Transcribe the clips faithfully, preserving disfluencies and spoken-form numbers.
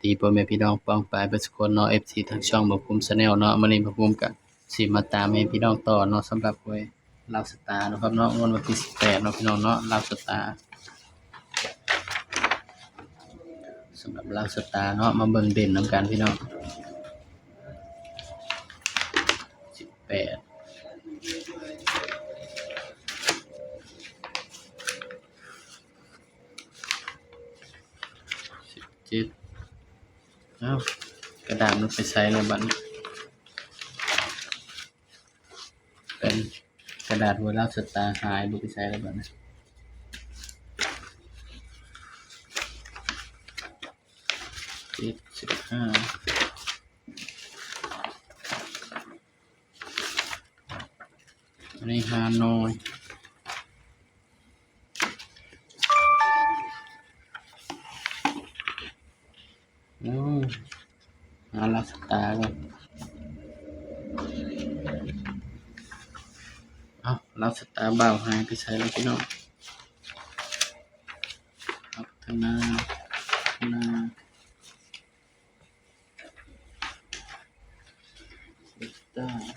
ดีพ่อแม่พี่น้องป้องปายเบิดสุคนเนาะ เอฟซี ทางช่องบ่าวภูมิ Channel เนาะ มื้อนี้บ่าวภูมิก็สิมาตามให้พี่น้องต่อเนาะ สำหรับหวยลาวสตาร์เนาะครับเนาะ งวดวันที่สิบแปดเนาะพี่น้องเนาะ ลาวสตาร์ สำหรับลาวสตาร์เนาะ มาเบิ่งเด่นนำกันพี่น้อง สิบแปด สิบเจ็ด เอ้า กระดาษมันไปไสแล้วบัดนี้ เป็นกระดาษหวยลาวสตาร์หายบ่ไปไสแล้วบัดนี้ เจ็ด สิบห้า อันนี้ฮานอย อืม หาลาวสตาร์ก่อน เอ้า ลาวสตาร์บ่าวหายไปไสแล้วพี่น้อง พัฒนา พัฒนา สตาร์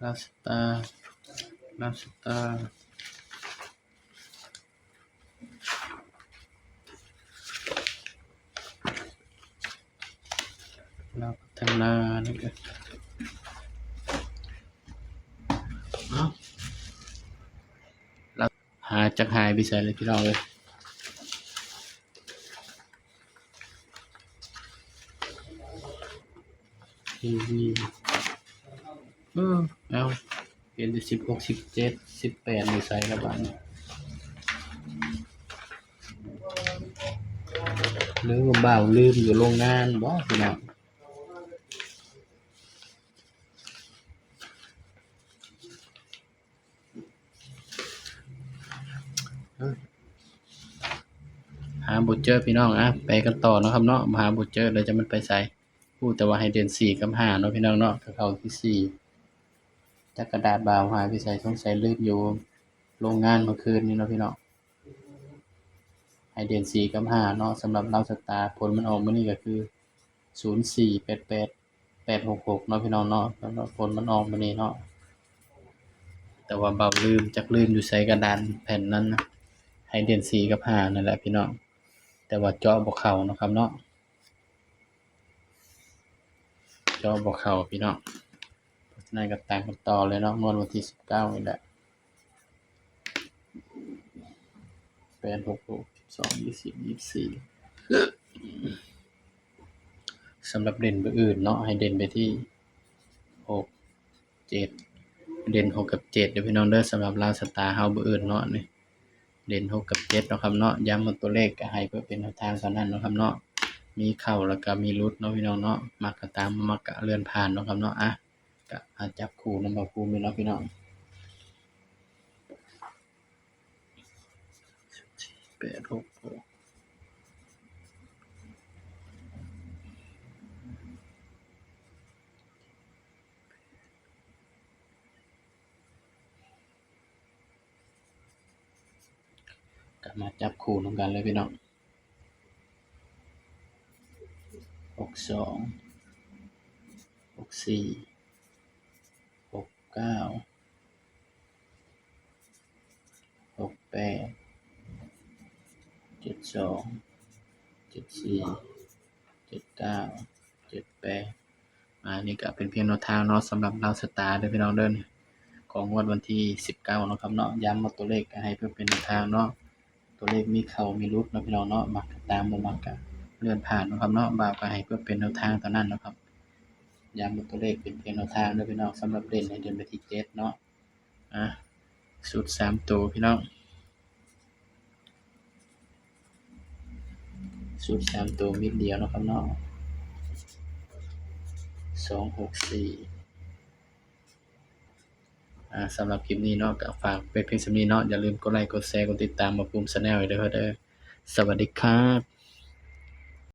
ลาวสตาร์ ลาวสตาร์ ลาวพัฒนานี่ก็ เอ้า ลาว หาจักหายไปไสเลยพี่น้องเอ้ย ทีวี เออ เอา เป็นสิบหก สิบเจ็ด สิบแปด อยู่ไสละบัดนี้ หรือว่าบ่าวลืมอยู่โรงงานบ่พี่น้อง หาบ่เจอพี่น้อง อ่ะ ไปกันต่อเนาะครับเนาะ หาบ่เจอแล้วจะมันไปไส ฮู้แต่ว่าให้เด่นสี่กับห้าเนาะพี่น้องเนาะ ก็เข้าที่สี่ จักกระดาษบ่าวหายไปไส สงสัยลืมอยู่โรงงานเมื่อคืนนี้เนาะพี่น้อง ให้เด่นสี่กับห้าเนาะ สำหรับลาวสตาร์ ผลมันออกมื้อนี้ก็คือ ศูนย์สี่แปดแปด แปดหกหก เนาะพี่น้องเนาะ สำหรับผลมันออกมื้อนี้เนาะ แต่ว่าบ่าวลืม จักลืมอยู่ไสกระดานแผ่นนั้นนะ ให้เด่นสี่กับห้านั่นแหละพี่น้อง แต่ว่าเจาะบ่เข้าเนาะครับเนาะ เจาะบ่เข้าพี่น้อง เพราะฉะนั้นก็ตามกันต่อเลยเนาะ งวดวันที่สิบเก้านี่แหละ แปดหกหก สิบสอง ยี่สิบ ยี่สิบสี่ สำหรับเด่นเบอร์อื่นเนาะ ให้เด่นไปที่ หก เจ็ด เด่น หก กับ เจ็ด เด้อพี่น้องเด้อ สำหรับลาวสตาร์เฮาเบอร์อื่นเนาะ นี่ เด่น หก กับ เจ็ด เนาะครับเนาะ ย้ำว่าตัวเลขก็ให้เพื่อเป็นแนวทางเท่านั้นเนาะครับเนาะ มีเข้าแล้วก็มีหลุดเนาะพี่น้องเนาะ มักก็ตาม บ่มักก็เลื่อนผ่านเนาะครับเนาะ อ่ะ ก็มาจับคู่นำบ่าวภูมิเนาะพี่น้อง แปดหกหก ก็มาจับคู่นำกันเลยพี่น้อง หกสอง หกสี่ หกเก้า หกแปด เจ็ดสอง เจ็ดสี่ เจ็ดเก้า เจ็ดแปด อ่า นี่ก็เป็นเพียงแนวทางเนาะ สำหรับลาวสตาร์เด้อพี่น้องเด้อ ของงวดวันที่สิบเก้าเนาะครับเนาะ ย้ำว่าตัวเลขก็ให้เพื่อเป็นแนวทางเนาะ ตัวเลขมีเข้ามีหลุดเนาะพี่น้องเนาะ มักก็ตาม บ่มักก็เลื่อนผ่านเนาะครับเนาะ บ่าวก็ให้เพื่อเป็นแนวทางเท่านั้นเนาะครับ ย้ำว่าตัวเลขเป็นเพียงแนวทางเด้อพี่น้อง สำหรับเด่นให้เด่นไปที่เจ็ดเนาะ อ่ะ สูตรสามตัวพี่น้อง สูตรสามตัวเม็ดเดียวเนาะครับเนาะ สองหกสี่ อ่า สำหรับคลิปนี้เนาะ ก็ฝากไปเพียงส่ำนี้เนาะ อย่าลืมกดไลค์ กดแชร์ กดติดตามบ่าวภูมิ Channel ไว้เด้อ เด้อ สวัสดีครับ